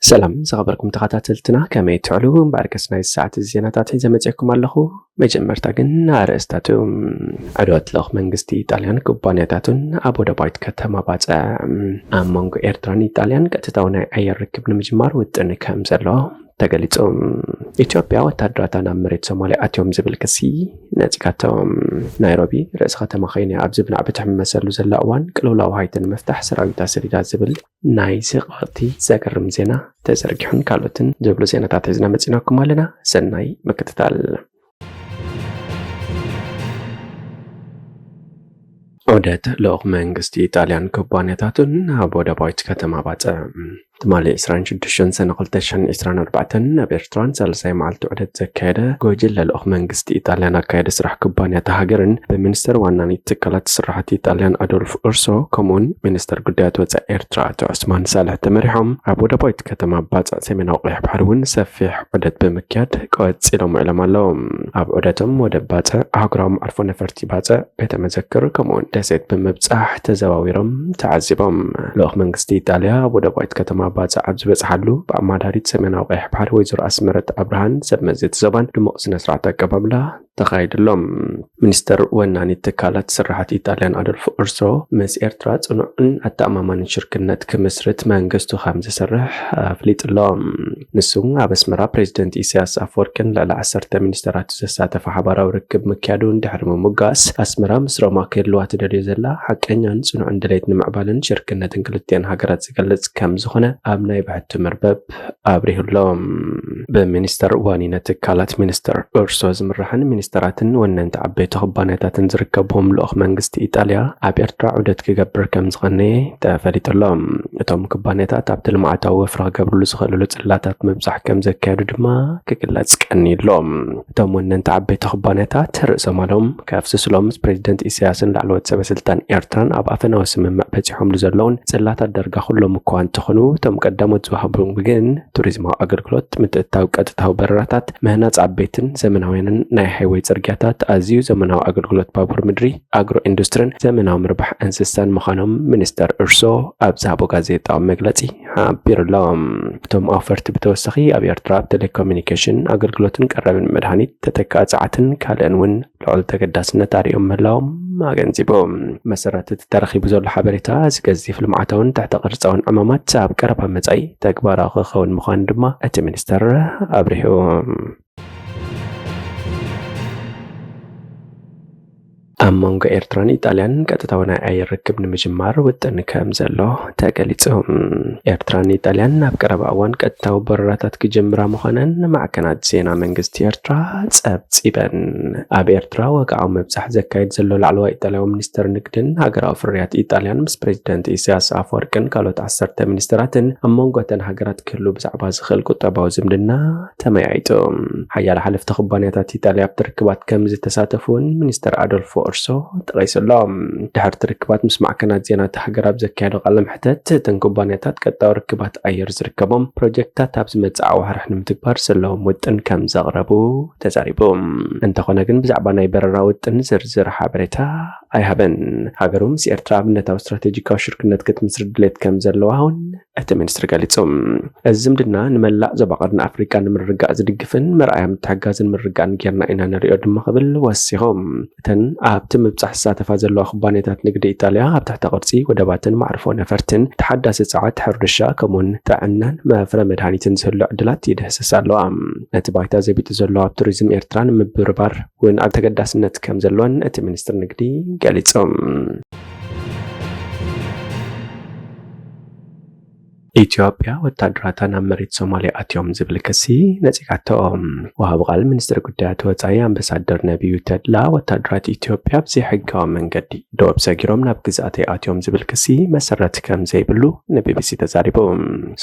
ሰላም ዝኸበርኩም ተኸታተልትና፣ ከመይ ትዕሉ? እምበኣርከስ ናይ ሰዓት ዜናታት ሒዘ መጺአኩም ኣለኹ። መጀመርታ ግን ኣርእስታቱ። ዕዶት ልኡኽ መንግስቲ ኢጣልያን ኩባንያታቱን ኣብ ወደባዊት ከተማ ባጽዕ። ኣብ መንጎ ኤርትራን ኢጣልያን ቀጥታዊ ናይ ኣየር ርክብ ንምጅማር ውጥን ከም ዘሎ ተገሊጹ። ኢትዮጵያ ወታደራታ ናብ መሬት ሶማልያ ኣትዮም ዝብል ክሲ ነጺጋቶም። ናይሮቢ ርእሰ ከተማ ኬንያ ኣብ ዝብናዕ ብትሕመሰሉ ዘላ እዋን ቅልውላው ሃይቲ ንምፍታሕ ሰራዊታ ሰዲዳ ዝብል ናይዚ ቀቕቲ ዘገርም ዜና ተዘርጊሑን ካልኦትን ዝብሉ ዜናታት ሒዝና መጺናኩም ኣለና። ሰናይ ምክትታል። ዑደት ልኡኽ መንግስቲ ኢጣልያን ኩባንያታቱን ኣብ ወደባዊት ከተማ ባጽዕ። ትማሊ ዕስራን ሽዱሽተን ሰነ ክልተ ሽሕን ዕስራን ኣርባዕተን ኣብ ኤርትራን ሳልሳይ መዓልቲ ዑደት ዘካየደ ጉጅለ ልኡኽ መንግስቲ ኢጣልያን ኣካየዲ ስራሕ ኩባንያት ሃገርን ብሚኒስተር ዋናኒት ትካላት ስራሕቲ ኢጣልያን ኣዶልፍ ኡርሶ ከምኡውን ሚኒስተር ጉዳያት ወጻኢ ኤርትራ ኣቶ ዑስማን ሳልሕ ተመሪሖም ኣብ ወደባዊት ከተማ ባጽዕ ሰሜናዊ ቀይሕ ባሕሪ እውን ሰፊሕ ዑደት ብምክያድ ቀጺሎም ውዒሎም ኣለዉ። ኣብ ዑደቶም ወደብ ባጽዕ፣ ኣህጉራዊ መዕርፎ ነፈርቲ ባጽዕ፣ ቤተ መዘክር ከምኡውን ደሴት ብምብጻሕ ተዘዋዊሮም ተዓዚቦም። ልኡኽ መንግስቲ ኢጣልያ ኣብ ወደባዊት ከተማ ባጽዕ ኣብ ዝበጽሓሉ ብኣማዳሪት ሰሜናዊ ቀይሕ ባሕሪ ወይዘሮ ኣስመረት ኣብርሃን ሰብ መዚ እቲ ዞባን ድሙቕ ስነ ስርዓት ኣቀባብላ ተኻይድሎም። ሚኒስተር ወናኒት ትካላት ስራሓት ኢጣልያን ኣዶልፎ ኡርሶ ምስ ኤርትራ ጽኑዕን ኣተኣማማንን ሽርክነት ክምስርት መንግስቱ ከም ዝሰርሕ ኣፍሊጡ ኣሎ። ንሱ ኣብ ኣስመራ ፕሬዚደንት ኢሳያስ ኣፈወርቅን ልዕሊ ዓሰርተ ሚኒስተራቱ ዘሳተፈ ሓባራዊ ርክብ ምክያዱ እንድሕሪ ምሙጋስ፣ ኣስመራ ምስ ሮማ ክህልዋ ትደልዮ ዘላ ሓቀኛን ጽኑዕን ድሌት ንምዕባልን ሽርክነትን ክልቲኣን ሃገራት ዝገልጽ ከም ዝኾነ ኣብ ናይ ብሕቱ መርበብ ኣብሪሁ ኣሎ። ብሚኒስተር ዋኒነ ትካላት ሚኒስተር ኡርሶ ዝምራሕን ሚኒስተራትን ወነንቲ ዓበይቲ ኩባንያታትን ዝርከብዎም ልኡኽ መንግስቲ ኢጣልያ ኣብ ኤርትራ ዑደት ክገብር ከም ዝቐነየ ተፈሊጡ ኣሎ። እቶም ኩባንያታት ኣብቲ ልምዓታዊ ወፍሪ ክገብርሉ ዝኽእልሉ ጽላታት ምብጻሕ ከም ዘካየዱ ድማ ክግለጽ ቀንዩ ኣሎ። እቶም ወነንቲ ዓበይቲ ኩባንያታት ርእሰ ማሎም ከፍስስሎም ምስ ፕሬዚደንት ኢሳያስን ላዕለዎት ሰበ ስልጣን ኤርትራን ኣብ ኣፈናዊ ስምምዕ በጺሖምሉ ዘለውን ጽላታት ዳርጋ ኩሎም እኳ እንተኾኑ፣ እቶም ቀዳሞት ዝወሃቡ ግን ቱሪዝማዊ ኣገልግሎት፣ ምትእትታው ቀጥታዊ በረራታት፣ ምህናጽ ዓበይትን ዘመናውያንን ናይ ሃይወይ ጽርግያታት፣ ኣዝዩ ዘመናዊ ኣገልግሎት ባቡር ምድሪ፣ ኣግሮ ኢንዱስትሪን ዘመናዊ ምርባሕ እንስሳን ምዃኖም ሚኒስተር ኡርሶ ኣብ ዝሃቦ ጋዜጣዊ መግለጺ ሓቢሩ ኣሎ። እቶም ኣውፈርቲ ብተወሳኺ ኣብ ኤርትራ ኣብ ቴሌኮሙኒኬሽን ኣገልግሎትን ቀረብን መድሃኒት፣ ተተካኢ ጸዓትን ካልእን እውን ልዑል ተገዳስነት ኣርእዮም ምህላዎም ኣገንዚቡ። መሰረት እቲ ተረኺቡ ዘሎ ሓበሬታ፣ እዚ ገዚፍ ልምዓታውን ትሕተ ቅርጻውን ዕማማት ኣብ ቀረባ መጻኢ ተግባራዊ ክኸውን ምዃኑ ድማ እቲ ሚኒስተር ኣብሪሁ። ኣብ መንጎ ኤርትራን ኢጣልያን ቀጥታዊ ናይ ኣየር ርክብ ንምጅማር ውጥን ከም ዘሎ ተገሊጹ። ኤርትራን ኢጣልያን ኣብ ቀረባ እዋን ቀጥታዊ በረራታት ክጅምራ ምዃነን ማዕከናት ዜና መንግስቲ ኤርትራ ጸብጺበን። ኣብ ኤርትራ ወግዓዊ ምብጻሕ ዘካይድ ዘሎ ላዕለዋይ ኢጣልያዊ ሚኒስተር ንግድን ሃገራዊ ፍርያት ኢጣልያን ምስ ፕሬዚደንት ኢሳያስ ኣፈወርቅን ካልኦት ዓሰርተ ሚኒስተራትን ኣብ መንጎ እተን ሃገራት ክህሉ ብዛዕባ ዝኽእል ቁጠባዊ ዝምድና ተመያይጡ። ሓያሎ ሓለፍቲ ኩባንያታት ኢጣልያ ኣብቲ ርክባት ከም ዝተሳተፉ እውን ሚኒስተር ኣዶልፎ ኡርሶ ጠቒሱ ኣሎ። ድሕርቲ ርክባት ምስ ማዕከናት ዜና እታ ሃገር ኣብ ዘካየዶ ቃለ መሕተት፣ እተን ኩባንያታት ቀጥታዊ ርክባት ኣየር ዝርከቦም ፕሮጀክትታት ኣብ ዝመጽእ ኣዋርሕ ንምትግባር ዘለዎም ውጥን ከም ዘቕረቡ ተዛሪቡ። እንተኾነ ግን ብዛዕባ ናይ በረራ ውጥን ዝርዝር ሓበሬታ ኣይሃበን። ሃገሩ ምስ ኤርትራ ኣብነታዊ ስትራቴጂካዊ ሽርክነት ክትምስርት ድሌት ከም ዘለዋ እውን እቲ ሚኒስትሪ ገሊጹ። እዚ ዝምድና ንመላእ ዞባ ቀርኒ ኣፍሪቃ ንምርግጋእ ዝድግፍን መርኣያ ምትሕግጋዝን ምርግጋእን ጌርና ኢና ንሪኦ ድማ ክብል ወሲኹ። እተን ኣብቲ ምብጻሕ ዝሳተፋ ዘለዋ ኩባንያታት ንግዲ ኢጣልያ ኣብ ትሕተ ቅርጺ ወደባትን መዕርፎ ነፈርትን፣ ተሓዳሲ ጸዓት፣ ሕርሻ፣ ከምኡውን ጥዕናን መፍረ መድሃኒትን ዝህሉ ዕድላት ይድህስሳ ኣለዋ። ነቲ ባይታ ዘቢጡ ዘሎ ኣብ ቱሪዝም ኤርትራ ንምብርባር እውን ኣብ ተገዳስነት ከም ዘሎን እቲ ሚኒስትር ንግዲ ገሊጹ። ኢትዮጵያ ወታደራታ ናብ መሬት ሶማልያ ኣትዮም ዝብል ክሲ ነጺጋቶ። ወሃቢ ቃል ሚኒስትሪ ጉዳያት ወጻኢ ኣምባሳደር ነቢዩ ተድላ፣ ወታደራት ኢትዮጵያ ብዘይሕጋዊ መንገዲ ዶብ ሰጊሮም ናብ ግዝኣተይ ኣትዮም ዝብል ክሲ መሰረት ከም ዘይብሉ ንቢቢሲ ተዛሪቡ።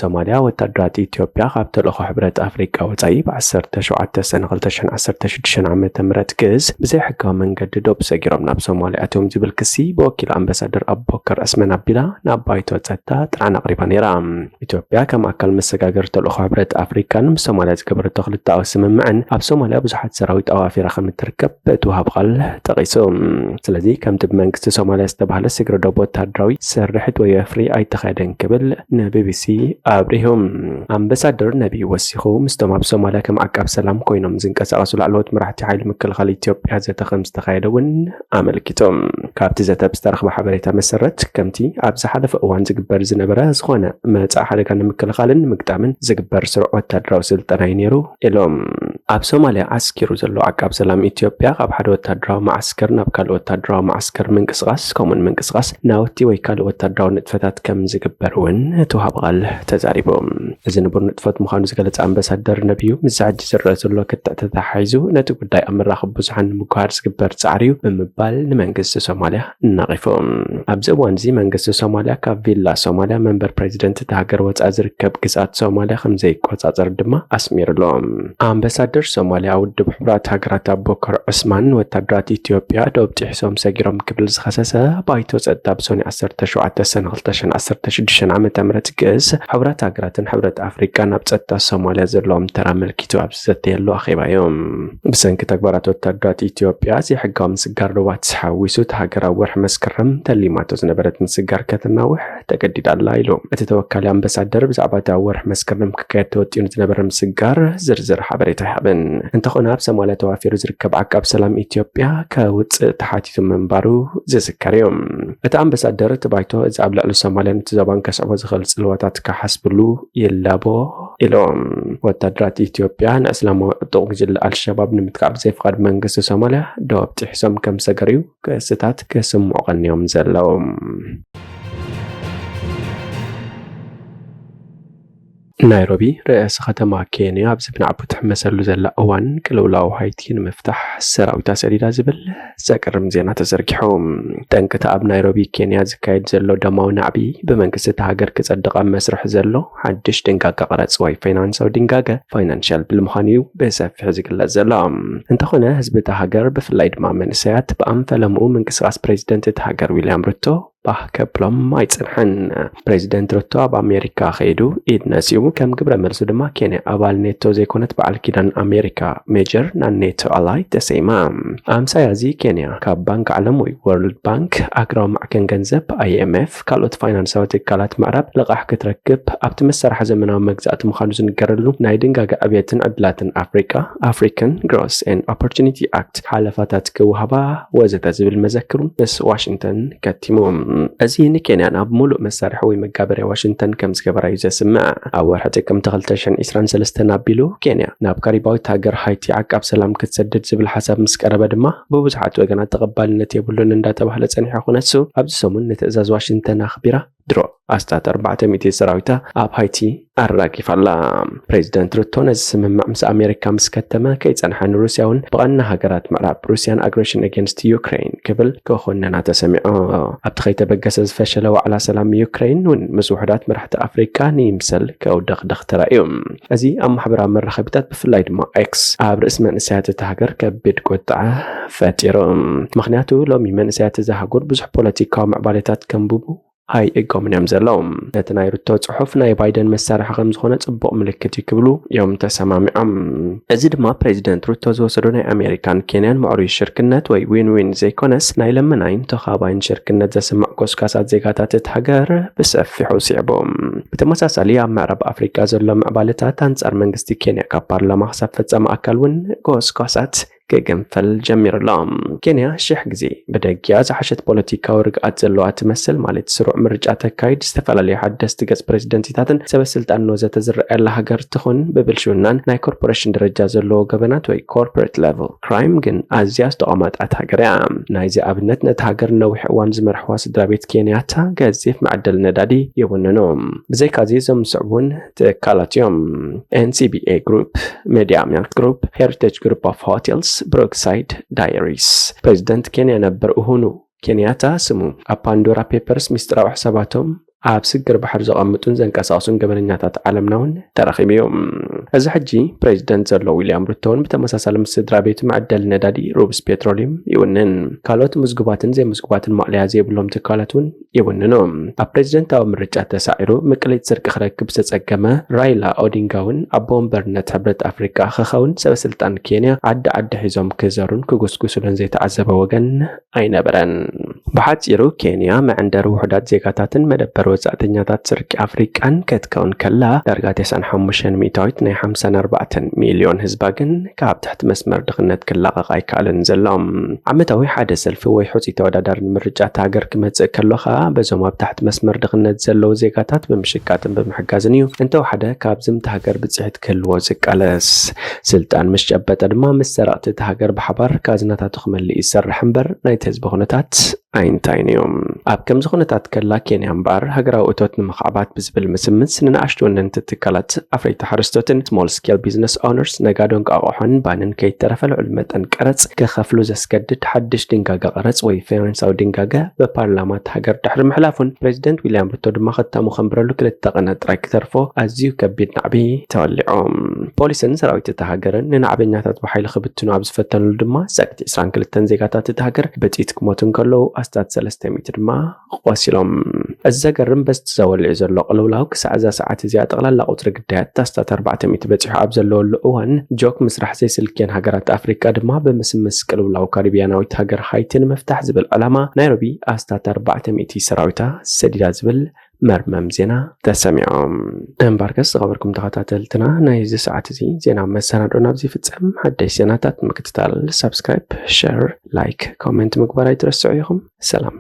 ሶማልያ ወታደራት ኢትዮጵያ ካብ ተልእኾ ሕብረት ኣፍሪቃ ወጻኢ ብዓሰርተ ሸውዓተ ሰነ ክልተ ሽሕን ዓሰርተ ሽዱሽተን ዓመተ ምህረት ክስ ብዘይሕጋዊ መንገዲ ዶብ ሰጊሮም ናብ ሶማልያ ኣትዮም ዝብል ክሲ ብወኪል ኣምባሳደር ኣቡበከር ዕስማን ኣቢላ ናብ ባይቶ ጸጥታ ጥርዓን ኣቕሪባ ነይራ። ኢትዮጵያ ከም ኣካል መሰጋገሪ ተልእኾ ሕብረት ኣፍሪካን ምስ ሶማልያ ዝገበረቶ ክልተኣዊ ስምምዕን ኣብ ሶማልያ ብዙሓት ሰራዊት ኣዋፊራ ከም እትርከብ እቲ ወሃብ ቃል ጠቒሱ። ስለዚ ከምቲ ብመንግስቲ ሶማልያ ዝተባህለ ስግረ ዶብ ወታደራዊ ስርሒት ወይ ወፍሪ ኣይተኻየደን ክብል ንቢቢሲ ኣብሪሁ። ኣምባሳደር ነቢዩ ወሲኹ ምስቶም ኣብ ሶማልያ ከም ዓቃብ ሰላም ኮይኖም ዝንቀሳቐሱ ላዕለዎት መራሕቲ ሓይሊ ምክልኻል ኢትዮጵያ ዘተ ከም ዝተኻየደ እውን ኣመልኪቶም። ካብቲ ዘተ ብዝተረኽበ ሓበሬታ መሰረት ከምቲ ኣብ ዝሓለፈ እዋን ዝግበር ዝነበረ ዝኾነ መጻኢ ሓደጋ ንምክልኻልን ንምግጣምን ዝግበር ስሩዕ ወታደራዊ ስልጠና እዩ ነይሩ ኢሎም። ኣብ ሶማልያ ዓስኪሩ ዘሎ ዓቃብ ሰላም ኢትዮጵያ ካብ ሓደ ወታደራዊ መዓስከር ናብ ካልእ ወታደራዊ መዓስከር ምንቅስቓስ ከምኡን ምንቅስቓስ ናውቲ ወይ ካልእ ወታደራዊ ንጥፈታት ከም ዝግበር እውን እቲ ወሃቢ ቃል ተዛሪቦም። እዚ ንቡር ንጥፈት ምዃኑ ዝገለጸ ኣምባሳደር ነቢዩ ምስዚ ሕጂ ዝረአ ዘሎ ክትዕ ተተሓሒዙ ነቲ ጉዳይ ኣብ መራኸቢ ብዙሓን ንምጉሃር ዝግበር ጻዕሪ እዩ ብምባል ንመንግስቲ ሶማልያ ነቒፎም። ኣብዚ እዋን እዚ መንግስቲ ሶማልያ ካብ ቪላ ሶማልያ መንበር ፕሬዚደንት እቲ ሃገር ወጻኢ ዝርከብ ግዝኣት ሶማልያ ከም ዘይቆጻጸር ድማ ኣስሚሩሎም። ኣምባሳደር ሶማልያ ውድብ ሕቡራት ሃገራት ኣቡበከር ዑስማን ወታደራት ኢትዮጵያ ዶብ ጥሒሶም ሰጊሮም ክብል ዝኸሰሰ ባይቶ ጸጥታ ብሰኑይ ዓሰርተ ሸውዓተ ሰነ ክልተ ሽሕን ዓሰርተ ሽዱሽተን ዓመተ ምህረት ግእስ ሕቡራት ሃገራትን ሕብረት ኣፍሪቃን ኣብ ጸጥታ ሶማልያ ዘለዎም ተራ ኣመልኪቱ ኣብ ዝዘተየሉ ኣኼባ እዮም። ብሰንኪ ተግባራት ወታደራት ኢትዮጵያ ዘይሕጋዊ ምስጋር ዶባት ሓዊሱ እቲ ሃገር ኣብ ወርሒ መስከረም ተሊማቶ ዝነበረት ምስጋር ከተናውሕ ተገዲዳ ኣላ ኢሉ። እቲ ተወካሊ ኣምባሳደር ብዛዕባ እቲ ኣብ ወርሒ መስከረም ክካየድ ተወጢኑ ዝነበረ ምስጋር ዝርዝር ሓበሬታ ኣይሃበን። እንተኾነ ኣብ ሶማልያ ተዋፊሩ ዝርከብ ዓቃብ ሰላም ኢትዮጵያ ከውፅእ ተሓቲቱ ምንባሩ ዝዝከር እዩ። እቲ ኣምባሳደር እቲ ባይቶ እዚ ኣብ ልዕሊ ሶማልያን እቲ ዞባን ከስዕቦ ዝኽእል ጽልዋታት ክሓስብሉ ይላቦ ኢሎም። ወታደራት ኢትዮጵያ ንእስላማዊ ዕጡቕ ጉጅለ ኣልሸባብ ንምጥቃዕ ብዘይ ፍቓድ መንግስቲ ሶማልያ ዶብ ጥሒሶም ከም ዝሰገሩ ክስታት ክስምዑ ቀንዮም ዘለዉ። ናይሮቢ ርእሰ ከተማ ኬንያ ኣብዚ ብናዕቢ ትሕመሰሉ ዘላ እዋን ቅልውላው ሃይቲ ንምፍታሕ ሰራዊታ ሰዲዳ ዝብል ዘገርም ዜና ተዘርጊሑ። ጠንቅታ ኣብ ናይሮቢ ኬንያ ዝካየድ ዘሎ ደማዊ ናዕቢ ብመንግስቲ እታ ሃገር ክጸድቕ ኣብ መስርሕ ዘሎ ሓድሽ ድንጋገ ቀረጽ ወይ ፋይናንሳዊ ድንጋገ ፋይናንሻል ቢል ምዃኑ እዩ ብሰፊሑ ዝግለጽ ዘሎ። እንተኾነ ህዝቢ እታ ሃገር ብፍላይ ድማ መንእሰያት ብኣንፈለምኡ ምንቅስቓስ ፕሬዚደንት እታ ሃገር ዊልያም ሩቶ ባህ ከብሎም ኣይጸንሐን። ፕሬዚደንት ሩቶ ኣብ ኣሜሪካ ከይዱ ኢድ ነሲኡ። ከም ግብረ መልሱ ድማ ኬንያ ኣባል ኔቶ ዘይኮነት በዓል ኪዳን ኣሜሪካ ሜጀር ናብ ኔቶ ኣላይ ተሰይማ። ኣምሳያ እዚ ኬንያ ካብ ባንክ ዓለም ወይ ወርልድ ባንክ ኣህጉራዊ ማዕከን ገንዘብ ኣይ ኤም ኤፍ ካልኦት ፋይናንሳዊ ትካላት ምዕራብ ልቓሕ ክትረክብ ኣብቲ መሳርሒ ዘመናዊ መግዛእቲ ምዃኑ ዝንገረሉ ናይ ድንጋገ ዕብየትን ዕድላትን ኣፍሪቃ ኣፍሪካን ግሮስ ኤንድ ኦፖርቹኒቲ ኣክት ሓለፋታት ክወሃባ ወዘተ ዝብል መዘክሩ ምስ ዋሽንግተን ከቲሙ። እዚ ንኬንያ ናብ ሙሉእ መሳርሒ ወይ መጋበርያ ዋሽንግተን ከም ዝገበራ እዩ ዘስምዕ። ኣብ ወርሒ ጥቅምቲ ክልተ ሽሕን ዕስራን ሰለስተን ኣቢሉ ኬንያ ናብ ካሪባዊት ሃገር ሃይቲ ዓቃብ ሰላም ክትሰድድ ዝብል ሓሳብ ምስ ቀረበ ድማ ብብዙሓት ወገናት ተቐባልነት የብሉን እንዳተባህለ ጸኒሑ ክነሱ ኣብዚ ሰሙን ንትእዛዝ ዋሽንግተን ኣኽቢራ ድሮ ኣስታት ኣርባዕተ ሚእቲ ሰራዊታ ኣብ ሃይቲ ኣራጊፋ ኣላ። ፕሬዚደንት ሩቶ ነዚ ስምምዕ ምስ ኣሜሪካ ምስ ከተመ ከይጸንሐ ንሩስያ እውን ብቐና ሃገራት ምዕራብ ሩስያን ኣግሬሽን ኣጌንስት ዩክሬን ክብል ክኹንና ተሰሚዑ። ኣብቲ ከይተበገሰ ዝፈሸለ ዋዕላ ሰላም ዩክሬን እውን ምስ ውሑዳት መራሕቲ ኣፍሪካ ንይምሰል ከውደኽደኽ ተራእዩ። እዚ ኣብ ማሕበራዊ መራኸቢታት ብፍላይ ድማ ኤክስ ኣብ ርእሲ መንእሰያት እታ ሃገር ከቢድ ቁጥዐ ፈጢሩ። ምኽንያቱ ሎሚ መንእሰያት እዛ ሃገር ብዙሕ ፖለቲካዊ ምዕባሌታት ከንብቡ ኣይእገሙን እዮም ዘለዉ። ነቲ ናይ ሩቶ ጽሑፍ ናይ ባይደን መሳርሒ ከም ዝኾነ ጽቡቕ ምልክት እዩ ክብሉ እዮም ተሰማሚዖም። እዚ ድማ ፕሬዚደንት ሩቶ ዝወሰዶ ናይ ኣሜሪካን ኬንያን ምዕሩይ ሽርክነት ወይ ዊን ዊን ዘይኮነስ ናይ ለመናይን ተኻባይን ሽርክነት ዘስምዕ ጎስጓሳት ዜጋታት እቲ ሃገር ብሰፊሑ ስዒቡ። ብተመሳሳሊ ኣብ ምዕራብ ኣፍሪቃ ዘሎ ምዕባለታት ኣንጻር መንግስቲ ኬንያ ካብ ፓርላማ ክሳብ ፈጻሚ ኣካል እውን ጎስጓሳት ክግንፈል ጀሚሩ ኣሎ። ኬንያ ሽሕ ግዜ ብደጊኣ ዝሓሸት ፖለቲካዊ ርግኣት ዘለዋ ትመስል፣ ማለት ስሩዕ ምርጫ ተካይድ፣ ዝተፈላለዩ ሓደስቲ ገጽ ፕሬዚደንትታትን ሰበ ስልጣን ወዘተ ዝረኣየላ ሃገር ትኹን፣ ብብልሽውናን ናይ ኮርፖሬሽን ደረጃ ዘለዎ ገበናት ወይ ኮርፖሬት ሌቨል ክራይም ግን ኣዝያ ዝተቋማጣት ሃገር እያ። ናይዚ ኣብነት ነቲ ሃገር ነዊሕ እዋን ዝመርሕዋ ስድራ ቤት ኬንያታ ገዚፍ መዐደል ነዳዲ ይውንኑ። ብዘይካዚ እዞም ዝስዕቡ እውን ትካላት እዮም። ኤን ሲ ቢ ኤ ግሩፕ፣ ሜዲያ ማርት ግሩፕ፣ ሄሪቴጅ ግሩፕ ኦፍ ሆቴልስ፣ ብሩክሳይድ ዳየሪስ። ፕሬዚደንት ኬንያ ነበር ኡሁሩ ኬንያታ ስሙ ኣብ ፓንዶራ ፔፐርስ ሚስጥራዊ ሕሳባቶም ኣብ ስግር ባሕሪ ዘቐምጡን ዘንቀሳቕሱን ገበነኛታት ዓለምና እውን ተረኺቡ እዩ። እዚ ሕጂ ፕሬዚደንት ዘሎ ዊልያም ሩቶ እውን ብተመሳሳሊ ምስ ስድራ ቤቱ መዐደሊ ነዳዲ ሩብስ ፔትሮሊየም ይውንን። ካልኦት ምዝጉባትን ዘይምዝጉባትን ማእለያ ዘይብሎም ትካላት እውን ይውንኑ። ኣብ ፕሬዚደንታዊ ምርጫ ተሳዒሩ ምቅሊት ስርቂ ክረክብ ዝተጸገመ ራይላ ኦዲንጋ እውን ኣቦ ወንበርነት ሕብረት ኣፍሪቃ ክኸውን ሰበ ስልጣን ኬንያ ዓዲ ዓዲ ሒዞም ክዘሩን ክጉስጉሱሉን ዘይተዓዘበ ወገን ኣይነበረን። ብሓጺሩ ኬንያ መዐንደሪ ውሑዳት ዜጋታትን መደበር ወጻእተኛታት ስርቂ ኣፍሪቃን ክትከውን ከላ ዳርጋ ተስዓን ሓሙሽተን ሚእታዊት ናይ ሓምሳን ኣርባዕተን ሚልዮን ህዝባ ግን ካብ ትሕቲ መስመር ድኽነት ክላቐቕ ኣይከኣለን ዘሎ። ዓመታዊ ሓደ ሰልፊ ወይ ሕጹይ ተወዳዳሪ ንምርጫ እታ ሃገር ክመጽእ ከሎ ኸኣ በዞም ኣብ ታሕቲ መስመር ድኽነት ዘለዉ ዜጋታት ብምሽቃጥን ብምሕጋዝን እዩ እንተወሓደ ካብዚ ምታ ሃገር ብጽሒት ክህልዎ ዝቃለስ። ስልጣን ምስ ጨበጠ ድማ ምስ ሰረቕቲ እታ ሃገር ብሓባር ካዝናታቱ ክመልእ ይሰርሕ እምበር ናይቲ ህዝቢ ኩነታት ኣይንታይን እዩ። ኣብ ከምዚ ኩነታት ከላ ኬንያ እምበኣር ሃገራዊ እቶት ንምኽዕባት ብዝብል ምስምስ ንንኣሽቱ ወነንቲ ትካላት ኣፍረይቲ ሓረስቶትን small scale business owners ነጋዶ እንቋቑሖን ባንን ከይተረፈ ልዑል መጠን ቀረጽ ክኸፍሉ ዘስገድድ ሓድሽ ድንጋገ ቀረጽ ወይ ፋይናንሳዊ ድንጋገ ብፓርላማ እታ ሃገር ድሕሪ ምሕላፉን ፕሬዚደንት ዊልያም ሩቶ ድማ ክታሙ ከንብረሉ ክልተ ቀናት ጥራይ ክተርፎ ኣዝዩ ከቢድ ናዕቢ ተወሊዑ። ፖሊስን ሰራዊት እታ ሃገርን ንናዕበኛታት ብሓይሊ ክብትኑ ኣብ ዝፈተንሉ ድማ ሰክቲ ዕስራን ክልተን ዜጋታት እታ ሃገር ብጥይት ክሞቱ እንከለዉ ኣስታት ሰለስተ ሚእቲ ድማ ቆሲሎም። እዚ ዘገርም በዚ ተወሊዑ ዘሎ ቅልውላው ክሳዕ እዛ ሰዓት እዚኣ ጠቕላላ ቁጽሪ ግዳያት ኣስታት ኣርባዕተ ሚእቲ በጺሑ ኣብ ዘለወሉ እዋን ጆክ ምስራሕ ዘይስልክየን ሃገራት ኣፍሪቃ ድማ ብምስምስ ቅልውላው ካሪቢያናዊት ሃገር ሃይቲ ንምፍታሕ ዝብል ዕላማ ናይሮቢ ኣስታት ኣርባዕተ ሚእቲ ሰራዊታ ሰዲዳ ዝብል መርመም ዜና ተሰሚዖም። እምበርከስ ዝኸበርኩም ተኸታተልትና ናይዚ ሰዓት እዚ ዜና መሰናዶ ናብዚ ይፍጸም። ሓደሽ ዜናታት ምክትታል ሳብስክራይብ፣ ሸር፣ ላይክ፣ ኮሜንት ምግባር ኣይትረስዑ ኢኹም። ሰላም።